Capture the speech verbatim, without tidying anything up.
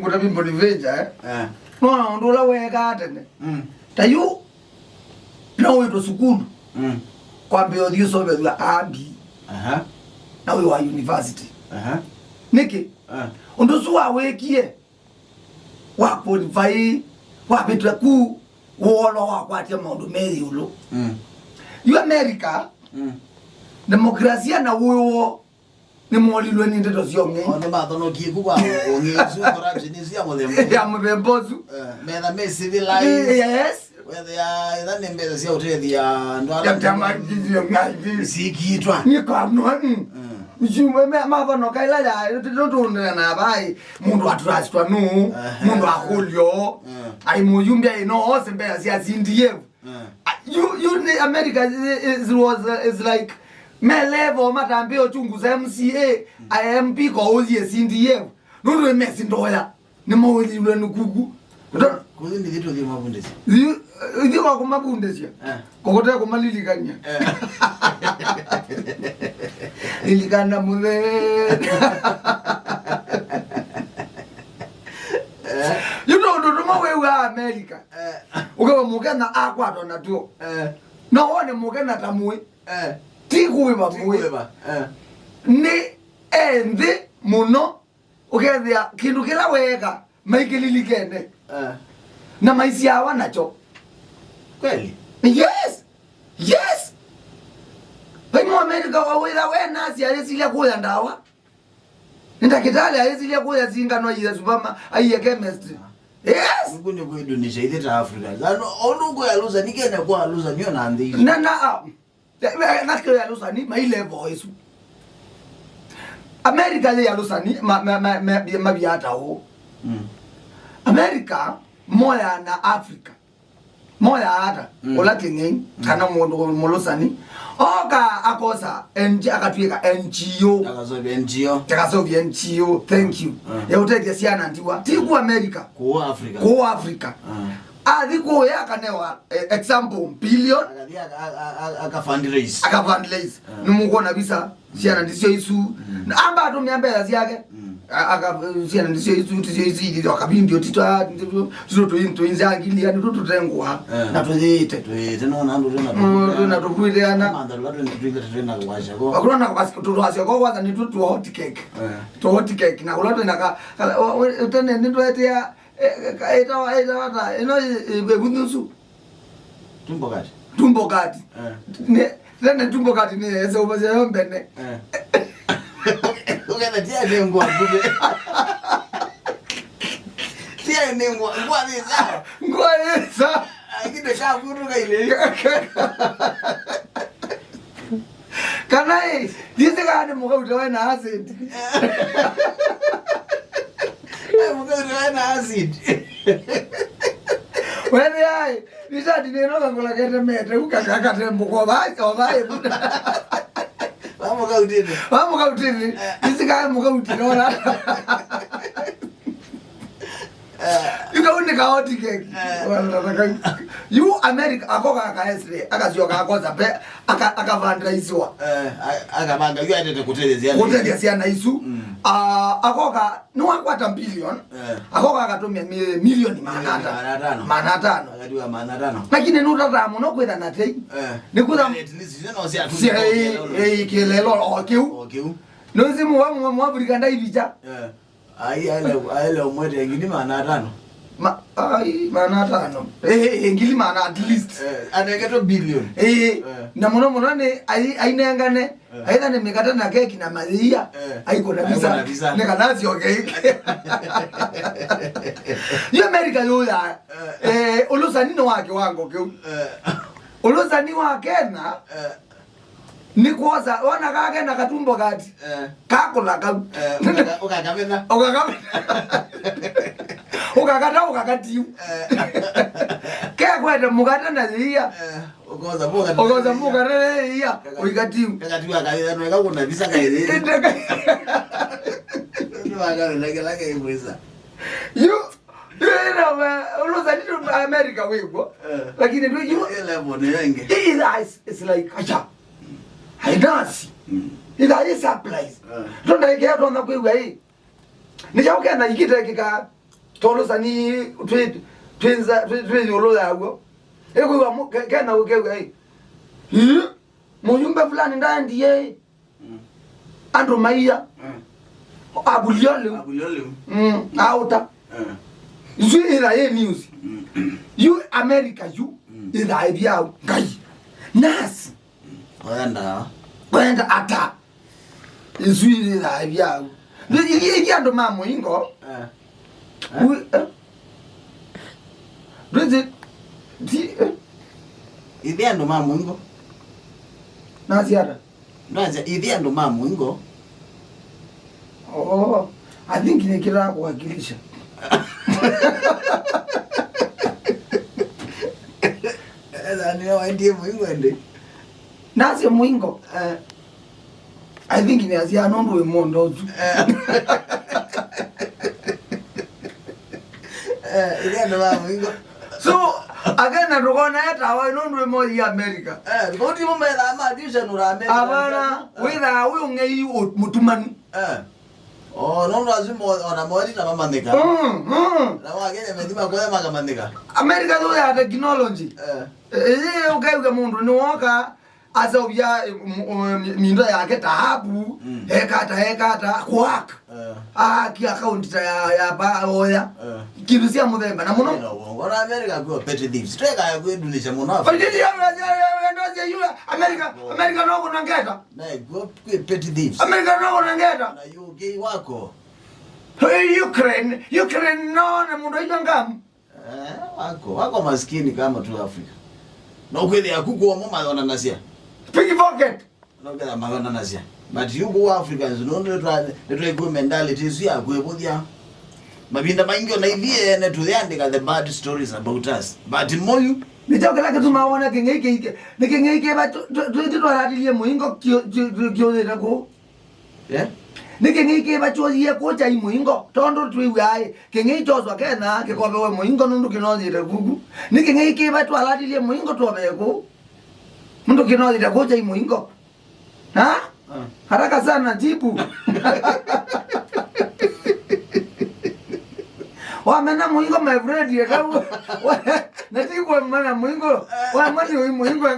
Ngũtavye Bonaventure, eh? Eh. No, ũndũ ũla weekaa tene. Mm. Ta yu, no wĩtwe sukulu. Mm. Kwambĩa ũthiĩ ũsovethw'a A B. Aha. Na wĩ wa university. Aha. Nĩkĩ? Eh. Ũndũ ũsu wawĩkie, wa qualify, wavĩtw'a ku, wolo wakwatya maũndũ me ĩũlũ. Mm. Yu America, mm, demokrasia na wĩoo nĩmolilwe nĩ ndeto sya ũng'ei. O, nĩmathonokie ku kwa ũng'ei ũsu, corruption ĩsu ya mũthemba ũsu. Ya mũthemba ũsu. Eh, metha me civilized. Yes. Wethĩa etha nĩ mbesa sya ũtethia andũ ala ya tama kizio ngaithi. Sikitwa. Nĩ kwa no. Mm. Mm. Mjumbe me mavano kaila ya tutundana na bai. Mũndũ atrustwa nũ, aha, mũndũ akũlyo. Mm. Ai mũyumbe ai no ose mbesa sya C D F. Mm. Ah, you, you, the America is, is, was, uh, is like, me level matambia uchunguza M C A, mm, I M P kwa uzie C D F. Nũndũ mesi ndoya. Nĩmaũlilwe nĩ kuku. Ndo- Kũthi nĩ vitu thio mavundisya. Thi- ithiĩ kwa kũmavundĩsya. Eh. Kokote kũmalilikany'a. Eh. Lilikana mũthee. Eh. Yu tũndũ tũmwe wĩw'aa America. Eh. Ũkĩwa mũkenya akwatwa natuo. Eh. No wone mũkenya ta mũĩ. Eh. Ti kũĩva mũĩ. Ti kũĩva. Eh. Nĩ enthĩ mũno. Ũkethĩa kĩndũ kĩla weeka maikĩlilikene. Eh. Na maisyawa nakyo. Kweli? Yes. Yes. Vai Mũamerika wawĩra we nasi ayĩsilya kũya ndawa. Nĩ ndakĩtalĩ ayĩsilya kũya singano aiye supama, aiye chemist. Yes. Nĩkũ nĩ kwĩdunisha ithe ta Africa. Ano, ũndũ kwĩ alusa, nĩ Kenya kwa alusa, nĩo na nthĩ isu. Na, na, ah, eh, eh, that's kĩo ya alusa, nĩ my level isu. America yĩ alusa, nĩ ma, ma, ma, ma, maviata ũũ. Mm. America, moya na Africa. Moya ata, mm, ũla kĩng'ei, mm, kana mũndũ mũlũsani. Oka akosa N G, akatwĩka N G O. Akasovya N G O. Akasovya N G O, thank you. Mm. Ya ũtethya syana ndiwa. Ti ku America. Kũũ Africa. Kũũ Africa. Mm. Athi kũya akanewa, eh, example, billion. Akathi aka, aka, aka, aka fundraise. Aka fundraise. Mm. Nĩmũkwona visa. Syana ndisyo isu. Mm. Na amba atũmĩa mbesa syake. Mm. A- aka- syana ndisyo isu, ndisyo isu, itho akavindio titwa, tito tũinzangilia, nĩtũ tũtengũa, eh, na tũyĩte. Tũyĩte, no, na andũ twĩna, mm, twĩna tũkwĩteana. Mandha tũla twĩna, twĩna, twĩna kũwasya ko. Wakũlwa na kũwasya, tũtwasya ko kwanza nĩtũ tũ hot cake. Eh. Tũ hot cake, na kũla twĩna ka, ka- o- o- tene nĩtwetea, eh, ka- ĩtawa, ĩtawa ta, ĩno ĩ- ĩ- ĩvunyu su. Tumbo kati. Tumbo kati. Eh. Ne, tene tumbo kati nĩ ese ubaze yo mbene. Eh. Ukenda tia ne ngwa ngube. Tia ne ngwa, ngwa nĩ sawa. Ngwa nĩ sawa. Akinde ka kutu kaile. Kana ĩ, ndizi kana mũkaute wena acid. Eh, mũkaute wena acid. Wene ai, nitati neno kakula kete mete, uka kakate mbuko, vai, o vai. Vamũkautĩte. Vamũkautĩte. Ndizi kana mũkautĩte, ona. Eh. Yu kau nĩ ka hot cake. Eh. Yu America, akoka aka X-ray, akasyoka akosa pe, aka- akavandaisiwa. Eh, a- akavanga yu atete kũtethesia. Kũtethya syana isu. Mm. Ah, akoka, nĩwakwata billion. Eh. Akoka akatumia mi- milioni maana ata- maana atano. Maana atano. Akatiwa maana atano. Lakini nũtataa mũno kwĩtha na tei. Eh. Nĩ kwĩtha at least, you know, sia- sia- eh, eh, kĩlelo o kĩu. O kĩu. Nũsimu wa mwa- mwavurika ndaivicha. Eh. Ai, aile, aile ũmwete ngili maana atano. Ma- ai, maana atano. Eh, eh, ngili maana at least. Eh, anengetwe billion. Eh, eh. Na mũno mũno nĩ ai- ainengane. Eh. Aitha nĩ mĩkate na keki na mathia. Eh. Aikũna visa. Aikũna visa. Nĩ kana asyoke. Yu America yũya. Eh. Eh, ũlũsani nĩ wa kĩwango kĩu. Eh. Ũlũsani wa Kenya. Eh. Nĩ kwosa, wona kake na katumbo kati. Eh. Kakũla kau. Eh, ũkaka- ũkakavetha. Ũkakavetha. Ũkakata, ũkakatiu. Eh. Kekwete mũkate na yĩia. Eh, ũkosa mũkate. Ũkosa mũkate na yĩia. Kaka- ũikatiu. Kakatiwa kawĩra, no, eka kuna visa kaĩrĩ. Ĩndĩ ka- Nĩ wakawĩra kĩla kaimwĩsa. Yu Ĩna we, ũlũsani tu America wĩkw'o. Eh. Lakini tu yu- Ĩ level nĩ ĩngĩ. Ĩ- ĩtha is, is like, acha. Hainasi. Mm. Ĩtha ĩ surprise. Eh. Tonda ĩkea tonda kwĩw'a ĩ. Nĩ kyaũ kena ikite kika. Tũlũsani twĩ, twĩ nza, twĩ, twĩ ĩũlũ yaw'o. Ĩkwĩw'a mu-, ke-, kena ũkew'a, ĩ. Ĩ? Mũyumbe fulani ndaendie, ĩ. Mm. Andũ maiya. Mm. Avulio lĩu. Avulio lĩu. Mm. Aũta. Eh. Isu ĩtha yĩ news. Mm. Yu America yu. Mm. Ĩtha ĩvyao. Ngai. Nasi. Kwenda. Kwenda ata. Isu ĩtha ĩvyao. Ithi andũ ma mũingo. Eh. Eh? Wi-, eh? Ndwĩsĩ, ti, eh? Ithi andũ ma mũingo. Nasi ata. Ndwasya, ithi andũ ma mũingo. Oh, I think nĩkĩtaa kuwakilisha. Ela nĩ waendie mũingo ende. Nasya mũingo. Eh. I think nĩasya nũndũ wĩ mũndũ ũsu. Eh. Eh, ithi andũ ma mũingo. So, akena ndũkona etawa nũndũ wĩ moyi America. Eh, vauti mũmethaa matisha nũrambe. Avana, wĩthaa wĩ ũng'ei ũ-, mũtumanu. Eh. Oh, nũndũ asu mo-, ona moeri na mamanyĩka. Mm, mm. Na wakenya methima kwaya makamanyĩka. America yu ya technology. Eh. Eh, ĩyĩ ũkew'a mũndũ nĩwoka, aseũvya, eh, m-, eh, mi-, mindo yake taabu, mm, ekata, ekata, kwak. Eh. Aaki akaunti ta ya, ya ba oya. Eh. Kĩndũ sya mũthemba. Na mũno. Ĩno, wona America kwĩ petty thieves. Tweka ya kwĩdunisha mũno. Petty thieves, ya, ya, ya, ya, ya, yu America, America no kũna ngeta. Na kwĩ, kwĩ petty thieves. America no kũna ngeta. Na U K wako. Hey, Ukraine, Ukraine no na mũndũ aitwa ngamu. Eh, wako, wako maskini kama tu Africa. No kwĩthĩa kuku omo mayonanasya. Pickpocket. No kwĩthĩa mayonanasya. But you go Africans, no, nĩtwa-, nĩtwaikua mentality isu ya kwĩvũthya. Mavinda maingĩ ona ithyĩ ene tũyandĩka the bad stories about us. But moyu. Nĩkyo kĩla kĩtuma wona kĩng'ei kĩike. Nĩ kĩng'ei kĩva tũ-, tũ-, tũ-, twaratilie mũingo kĩũthĩte kũu. Eh? Nĩ kĩng'ei kĩva kyosie kũkyai mũingo, tondũ twĩw'aa-ĩ, kĩng'ei kyoswa kena kĩkovewe mũingo nũndũ kĩnonyĩte kuku. Nĩ kĩng'ei kĩva twalatilie mũingo twovee kũu, nũndũ kĩnonyĩte kũkyai mũingo. Ha? Ah. Haraka sana jibu. Wamena mũingo, my friend, eka u-, wa-, na ti kwamena mũingo, wamani ũi mũingo.